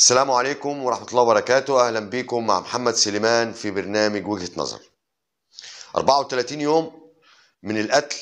السلام عليكم ورحمة الله وبركاته. أهلا بكم مع محمد سليمان في برنامج وجهة نظر. 34 يوم من القتل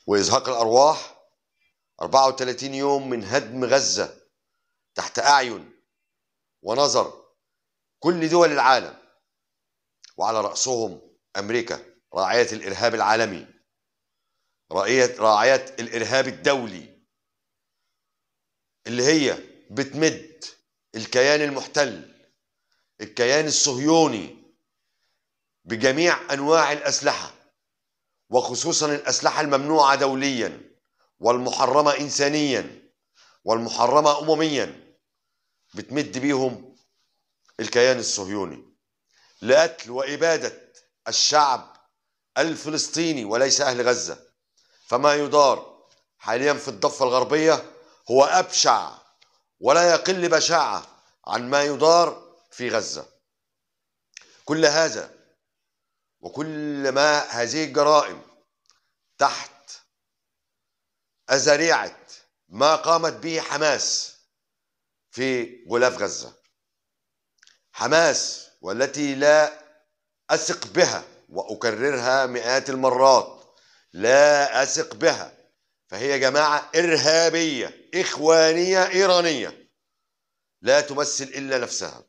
وإزهاق الأرواح، 34 يوم من هدم غزة تحت أعين ونظر كل دول العالم، وعلى رأسهم أمريكا راعية الإرهاب العالمي، راعية الإرهاب الدولي، اللي هي بتمد الكيان المحتل، الكيان الصهيوني، بجميع أنواع الأسلحة، وخصوصا الأسلحة الممنوعة دوليا والمحرمة إنسانيا والمحرمة أمميا، بتمد بيهم الكيان الصهيوني لقتل وإبادة الشعب الفلسطيني وليس أهل غزة. فما يدار حاليا في الضفة الغربية هو أبشع ولا يقل بشاعة عن ما يدار في غزة. كل هذا وكل ما هذه الجرائم تحت أذريعة ما قامت به حماس في غلاف غزة. حماس والتي لا أثق بها، وأكررها مئات المرات، لا أثق بها، فهي جماعة إرهابية إخوانية إيرانية لا تمثل إلا نفسها،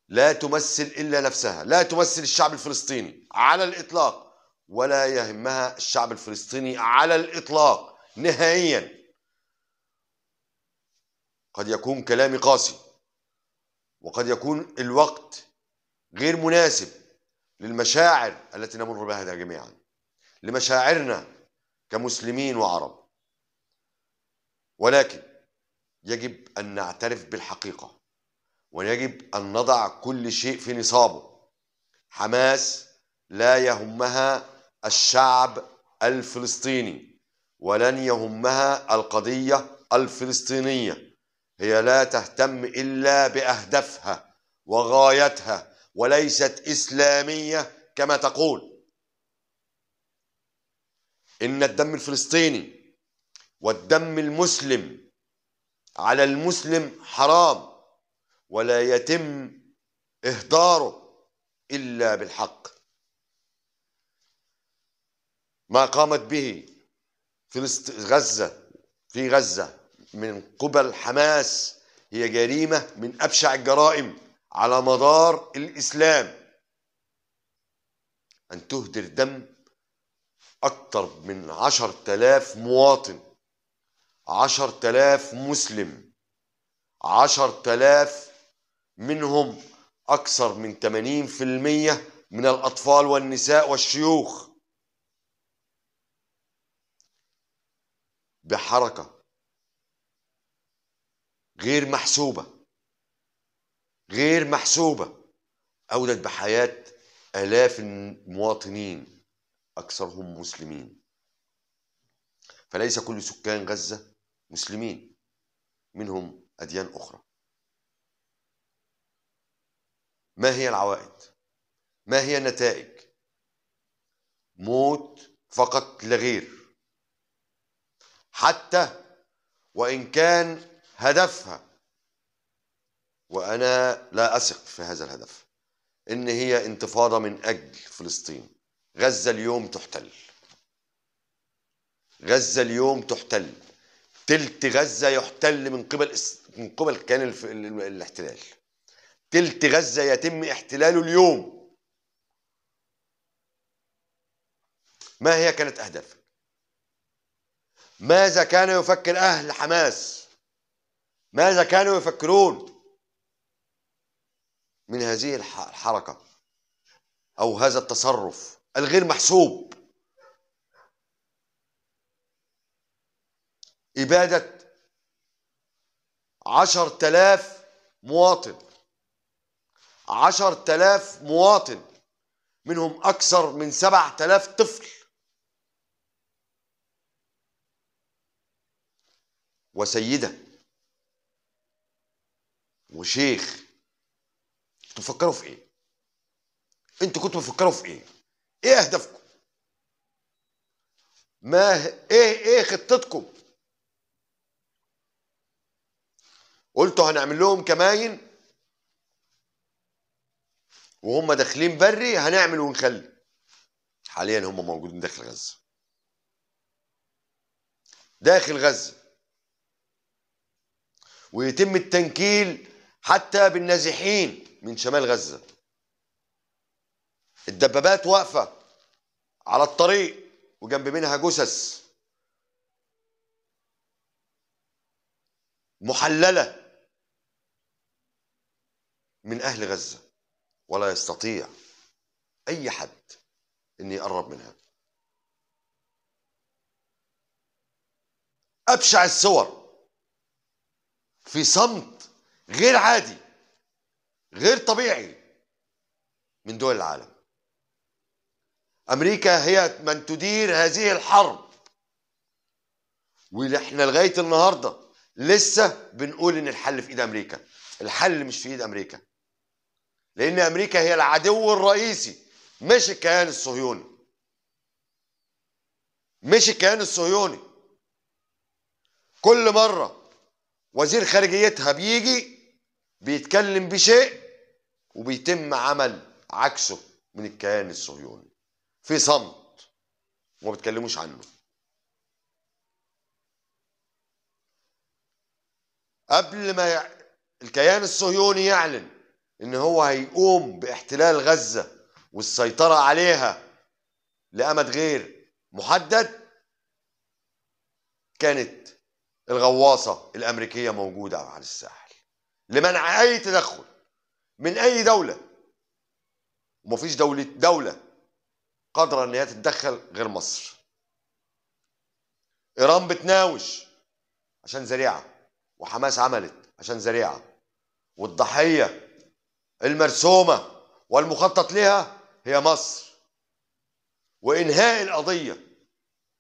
لا تمثل إلا نفسها، لا تمثل الشعب الفلسطيني على الإطلاق، ولا يهمها الشعب الفلسطيني على الإطلاق نهائيا. قد يكون كلامي قاسي، وقد يكون الوقت غير مناسب للمشاعر التي نمر بها جميعا، لمشاعرنا كمسلمين وعرب، ولكن يجب أن نعترف بالحقيقة، ويجب أن نضع كل شيء في نصابه. حماس لا يهمها الشعب الفلسطيني، ولن يهمها القضية الفلسطينية، هي لا تهتم إلا بأهدافها وغايتها، وليست إسلامية كما تقول. إن الدم الفلسطيني والدم المسلم على المسلم حرام، ولا يتم إهداره إلا بالحق. ما قامت به غزة في غزة من قبل حماس هي جريمة من أبشع الجرائم على مدار الإسلام. أن تهدر دم أكثر من 10,000 مواطن، 10,000 مسلم، 10,000 منهم أكثر من 80% من الأطفال والنساء والشيوخ، بحركة غير محسوبة، غير محسوبة، أودت بحياة آلاف المواطنين أكثرهم مسلمين. فليس كل سكان غزة مسلمين، منهم أديان أخرى. ما هي العوائد؟ ما هي النتائج؟ موت فقط لا غير، حتى وإن كان هدفها، وأنا لا أثق في هذا الهدف، إن هي انتفاضة من أجل فلسطين. غزة اليوم تحتل، غزة اليوم تحتل، تلت غزة يحتل من قبل كان الاحتلال، تلت غزة يتم احتلاله اليوم. ما هي كانت أهدافك؟ ماذا كان يفكر أهل حماس؟ ماذا كانوا يفكرون من هذه الحركة أو هذا التصرف الغير محسوب؟ إبادة 10,000 مواطن، 10,000 مواطن، منهم أكثر من 7,000 طفل، وسيدة وشيخ. انتوا بتفكروا في ايه؟ انتوا كنتوا بتفكروا في ايه؟ ايه اهدافكم؟ ما ايه خطتكم؟ قلتوا هنعمل لهم كماين وهم داخلين بري، هنعمل ونخلي. حاليا هم موجودين داخل غزة، داخل غزة، ويتم التنكيل حتى بالنازحين من شمال غزة. الدبابات واقفة على الطريق وجنب منها جثث محللة من أهل غزة، ولا يستطيع أي حد إن يقرب منها. أبشع الصور في صمت غير عادي غير طبيعي من دول العالم. أمريكا هي من تدير هذه الحرب، ونحن لغاية النهاردة لسه بنقول إن الحل في إيد أمريكا. الحل مش في إيد أمريكا، لأن أمريكا هي العدو الرئيسي، مش الكيان الصهيوني، مش الكيان الصهيوني. كل مرة وزير خارجيتها بيجي بيتكلم بشيء وبيتم عمل عكسه من الكيان الصهيوني في صمت وما بيتكلموش عنه. قبل ما الكيان الصهيوني يعلن ان هو هيقوم باحتلال غزة والسيطرة عليها لأمد غير محدد، كانت الغواصة الأمريكية موجودة على الساحل لمنع أي تدخل من أي دولة، ومفيش دولة قادرة إن هي تتدخل غير مصر. إيران بتناوش عشان ذريعة، وحماس عملت عشان ذريعة، والضحية المرسومة والمخطط لها هي مصر. وإنهاء القضية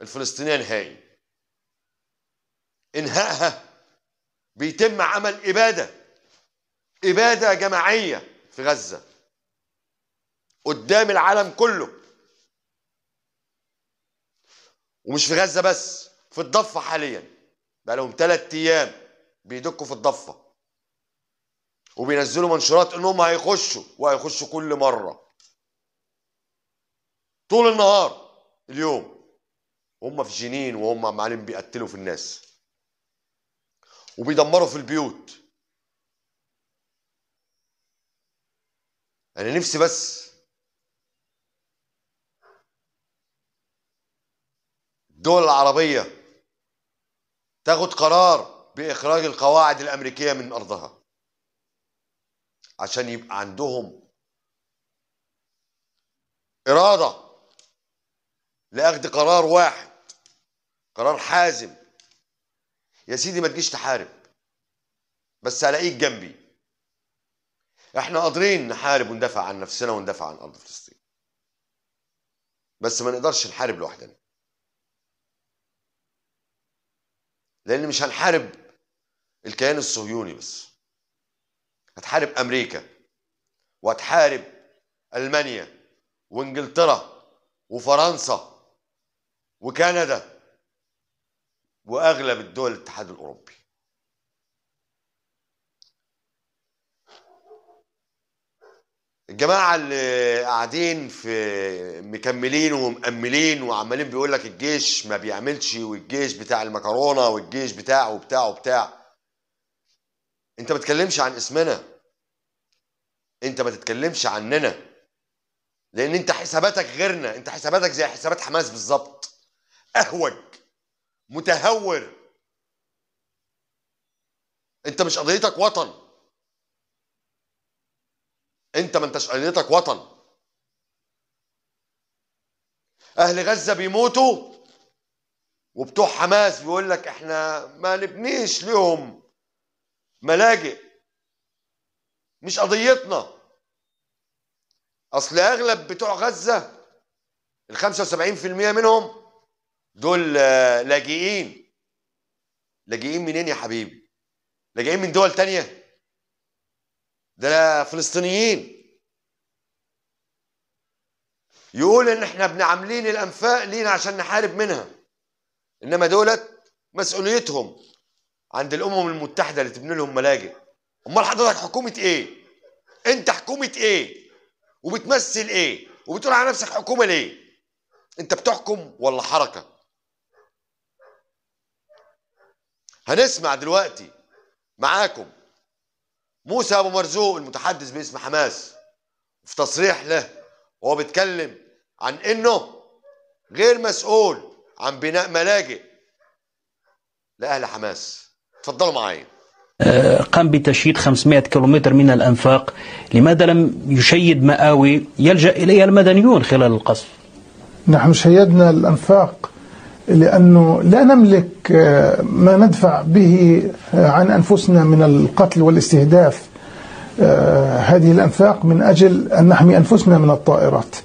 الفلسطينية نهائي، إنهائها بيتم عمل إبادة جماعية في غزة قدام العالم كله، ومش في غزة بس، في الضفة حاليا بقى لهم 3 أيام بيدكوا في الضفة وبينزلوا منشورات انهم هيخشوا، وهيخشوا كل مرة طول النهار اليوم، وهم في جنين وهم عمالين بيقتلوا في الناس وبيدمروا في البيوت. انا نفسي بس الدول العربية تاخد قرار بإخراج القواعد الأمريكية من أرضها، عشان يبقى عندهم إرادة لأخذ قرار واحد، قرار حازم. يا سيدي ما تجيش تحارب، بس ألاقيك جنبي. احنا قادرين نحارب وندافع عن نفسنا وندافع عن أرض فلسطين، بس ما نقدرش نحارب لوحدنا، لأن مش هنحارب الكيان الصهيوني بس، هتحارب أمريكا وهتحارب ألمانيا وإنجلترا وفرنسا وكندا وأغلب الدول الاتحاد الأوروبي. الجماعة اللي قاعدين في مكملين ومأملين وعمالين بيقول لك الجيش ما بيعملش، والجيش بتاع المكرونة، والجيش بتاع وبتاع وبتاع، انت ما تتكلمش عن اسمنا، انت ما تتكلمش عننا، لان انت حساباتك غيرنا، انت حساباتك زي حسابات حماس بالظبط، اهوج متهور. انت مش قضيتك وطن، انت ما انتش قضيتك وطن. اهل غزة بيموتوا وبتوع حماس بيقول لك احنا ما نبنيش لهم ملاجئ، مش قضيتنا. اصل اغلب بتوع غزة ال 75% منهم دول لاجئين. لاجئين منين يا حبيبي؟ لاجئين من دول تانية، ده فلسطينيين. يقول ان احنا بنعاملين الانفاق لينا عشان نحارب منها، انما دولت مسؤوليتهم عند الأمم المتحدة اللي تبني لهم ملاجئ. أمال حضرتك حكومة إيه؟ أنت حكومة إيه؟ وبتمثل إيه؟ وبتقول على نفسك حكومة ليه؟ أنت بتحكم ولا حركة؟ هنسمع دلوقتي معاكم موسى أبو مرزوق المتحدث باسم حماس في تصريح له وهو بيتكلم عن إنه غير مسؤول عن بناء ملاجئ لأهل حماس. اتفضلوا معايا. قام بتشييد 500 كيلومتر من الأنفاق، لماذا لم يشيد مآوي يلجأ إليها المدنيون خلال القصف؟ نحن شيدنا الأنفاق لأنه لا نملك ما ندفع به عن أنفسنا من القتل والاستهداف. هذه الأنفاق من أجل أن نحمي أنفسنا من الطائرات،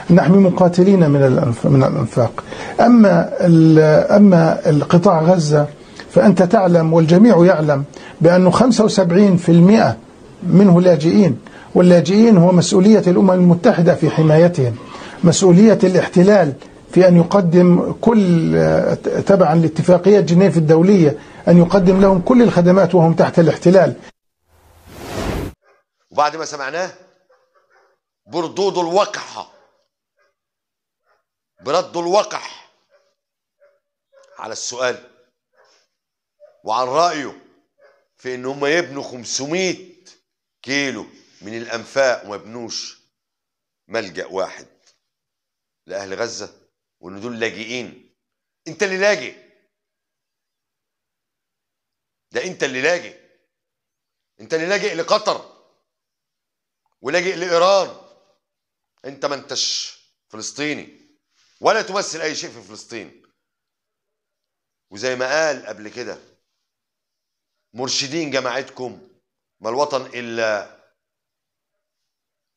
نحمي مقاتلين من الأنفاق. أما القطاع غزة فأنت تعلم والجميع يعلم بأنه 75% منه لاجئين، واللاجئين هو مسؤولية الأمم المتحدة في حمايتهم، مسؤولية الاحتلال في أن يقدم كل، تبعا لاتفاقية جنيف الدولية، أن يقدم لهم كل الخدمات وهم تحت الاحتلال. وبعد ما سمعناه بردود الوقحة، برد الوقح على السؤال وعن رأيه في إن هم يبنوا 500 كيلو من الأنفاق وما يبنوش ملجأ واحد لأهل غزة، وإن دول لاجئين. أنت اللي لاجئ، ده أنت اللي لاجئ، أنت اللي لاجئ لقطر ولاجئ لإيران. أنت ما أنتش فلسطيني ولا تمثل أي شيء في فلسطين. وزي ما قال قبل كده مرشدين جماعتكم، ما الوطن إلا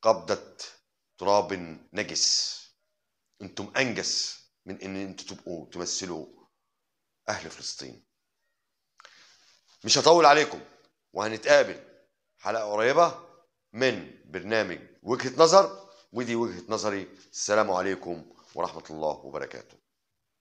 قبضة تراب نجس. انتم أنجس من إن انتم تبقوا تمثلوا أهل فلسطين. مش هطول عليكم، وهنتقابل حلقة قريبة من برنامج وجهة نظر، ودي وجهة نظري. السلام عليكم ورحمة الله وبركاته.